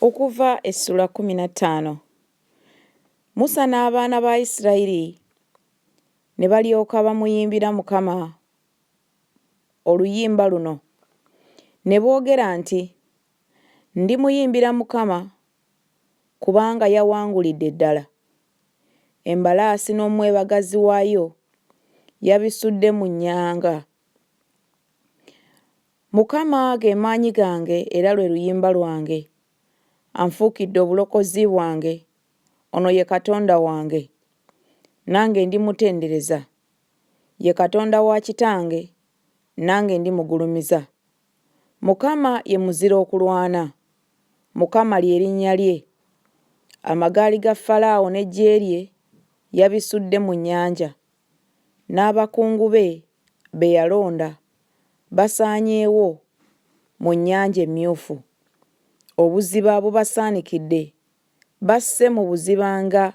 Okuva essula 15. Musa n'abaana ba Isirayiri ne balyoka bamuyimbira Mukama oluyimba luno, ne boogera nti, Ndimuyimbira Mukama, kubanga yawangulidde ddala. Embalaasi n'omwebagazi waayo yabisudde mu nnyanga. Mukama ge maanyi gange era lwe luyimba lwange, anfuukidde obulokozi bwange, ono ye Katonda wange, nange ndimutendereza, ye Katonda wa kitange, nange ndimugulumiza. Mukama ye muzira okulwana, Mukama lye linnya lye. Amagaali ga Falaawo n'eggye lye yabisudde mu nnyanja, n'abakungu be be yalonda basaanyeewo mu Nnyanja Emmyufu. Obuziba bubasaanikidde, basse mu buziba nga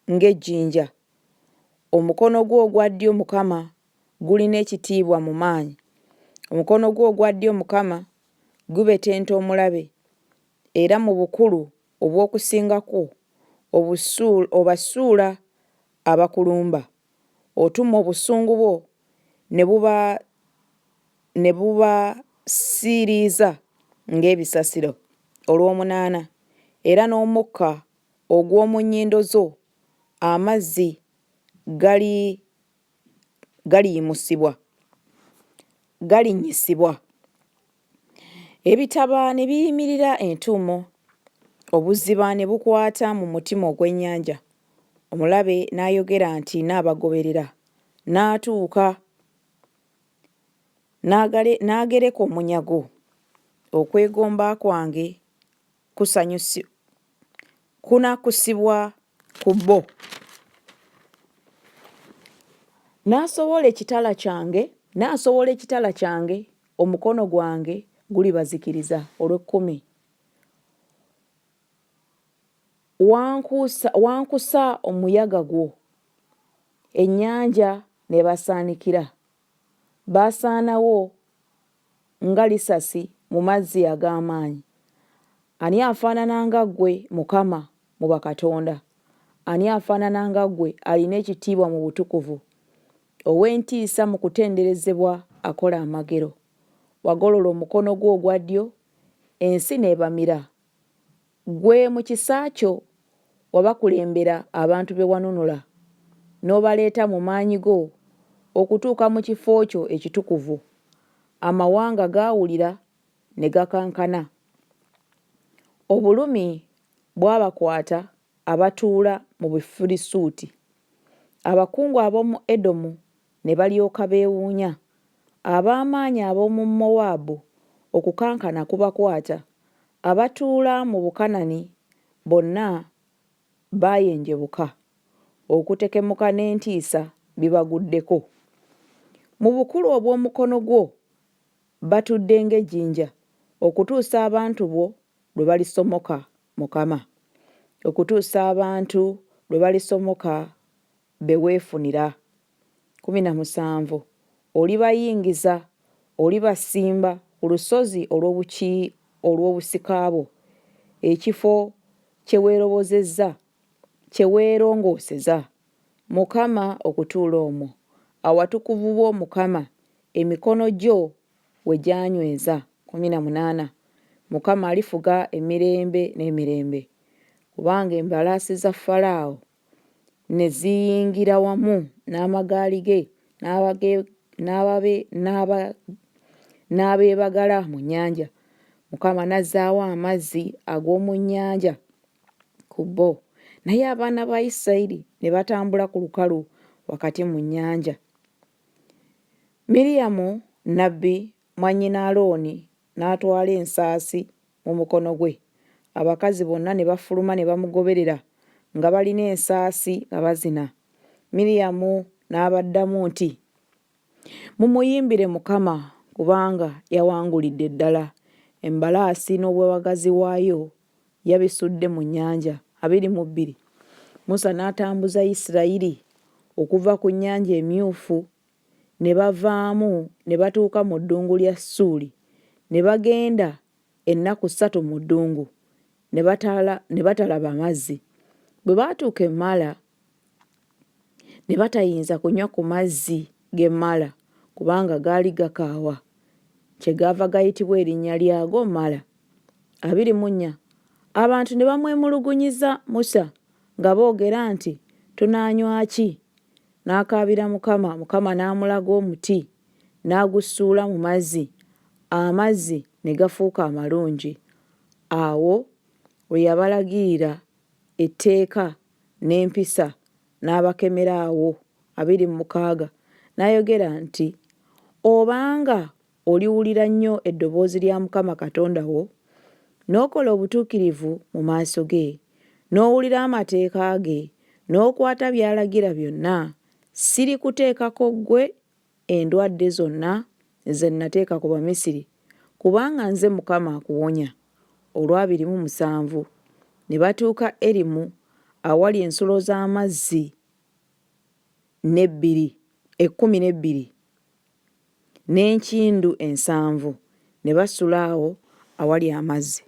ng'ejjinja. Omukono gwo ogwa ddyo, Mukama, gulina ekitiibwa mu maanyi. Omukono gwo ogwa ddyo, Mukama, gubetenta omulabe, era mu bukulu obw'okusinga kwo obasuula abakulumba. Otuma obusungu bwo ne buba ne bubasiiriiza ng'ebisasiro. Olw'omunaana, era n'omukka ogw'omu nnyindo zo amazzi gali galiyimusibwa, galinnyisibwa. Ebitaba ne biyimirira entuumo, obuziba ne bukwata mu mutima ogw'ennyanja. Omulabe n'ayogera nti Nnaabagoberera, n'atuuka, n'agereka omunyago. Okwegomba kwange kunakusibwa ku bo. Naasowola ekitala kyange, naasowola ekitala kyange, omukono gwange gulibazikiriza. Olw'ekkumi. Wankusa, wankusa omuyaga gwo, ennyanja n'ebasaanikira. Baasaanawo nga lisasi mu mazzi ag'amaanyi. Ani afaanana nga ggwe, Mukama, mu bakatonda? Ani afaanana nga ggwe alina ekitiibwa mu butukuvu, ow'entiisa mu kutenderezebwa akola amagero? Wagolola omukono gwo ogwa ddyo, ensi n'ebamira. Ggwe mu kisa kyo wabakulembera abantu be wanunula, n'obaleeta mu maanyi go okutuuka mu kifo kyo ekitukuvu. Amawanga gaawulira ne gakankana. Obulumi bwabakwata abatuula mu Bufirisuuti. Abakungu ab'omu Edomu ne balyoka beewuunya. Ab'amaanyi ab'omu Mowaabu okukankana kubakwata. Abatuula mu Bukanani bonna baayenjebuka. Okutekemuka n'entiisa bibaguddeko. Mu bukulu obw'omukono gwo batudde ng'ejjinja, okutuusa abantu bo lwe balisomoka, Mukama, okutuusa abantu lwe balisomoka be weefunira. 17 olibayingiza, olibasimba ku lusozi olw'obusika bwo, ekifo kye weerobozezza, kye weerongooseza, Mukama, okutuula omwo, awatukuvu wo, Mukama, emikono gyo we gyanyweza. 18 Mukama alifuga emirembe n'emirembe, kubanga embalaasi za Falaawo ne ziyingira wamu n'amagaali ge n'abeebagala mu nnyanja. Mukama n'azzaawo amazzi ag'omu nnyanja ku bo, naye abaana ba Isirayiri ne batambula ku lukalu wakati mu nnyanja. Miriyamu nnabbi mwannyina Alooni n'atwala ensaasi mu mukono gwe. Abakazi bonna ne bafuluma ne bamugoberera nga balina ensaasi nga bazina. Miriyamu n'abaddamu nti, Mumuyimbire Mukama, kubanga yawangulidde ddala, embalaasi n'obwebagazi waayo yabisudde mu nnyanja. 22 Musa n'atambuza Isirayiri okuva ku Nnyanja Emyufu ne bavaamu ne batuuka mu ddungu lya Ssuuli, ne bagenda ennaku ssatu mu ddungu. ne batalaba mazzi. Bwe baatuuka e Mala, ne batayinza kunywa ku mazzi g'e Mala, kubanga gaali gakaawa. Kyegaava gayitibwa erinnya lyago Mala. 24 Abantu ne bamwemulugunyiza Musa nga boogera nti, Tunaanywa ki? N'akaabira Mukama, Mukama n'amulaga omuti, n'agusuula mu mazzi, amazzi ne gafuuka amalungi. Awo we yabalagirira etteeka n'empisa, n'abakemera awo. 26 N'ayogera nti, Obanga oliwulira nnyo eddoboozi lya Mukama Katonda wo, n'okola obutuukirivu mu maaso ge, n'owulira amateeka ge, n'okwata by'alagira byonna, sirikuteekako ggwe endwadde zonna ze nateeka ku Bamisiri, kubanga nze Mukama akuwonya. Olw'abiri mu musanvu ne batuuka Erimu awali ensulo z'amazzi n'ebbiri, ekkumi n'ebbiri, n'enkindu ensanvu, ne basula awo awali amazzi.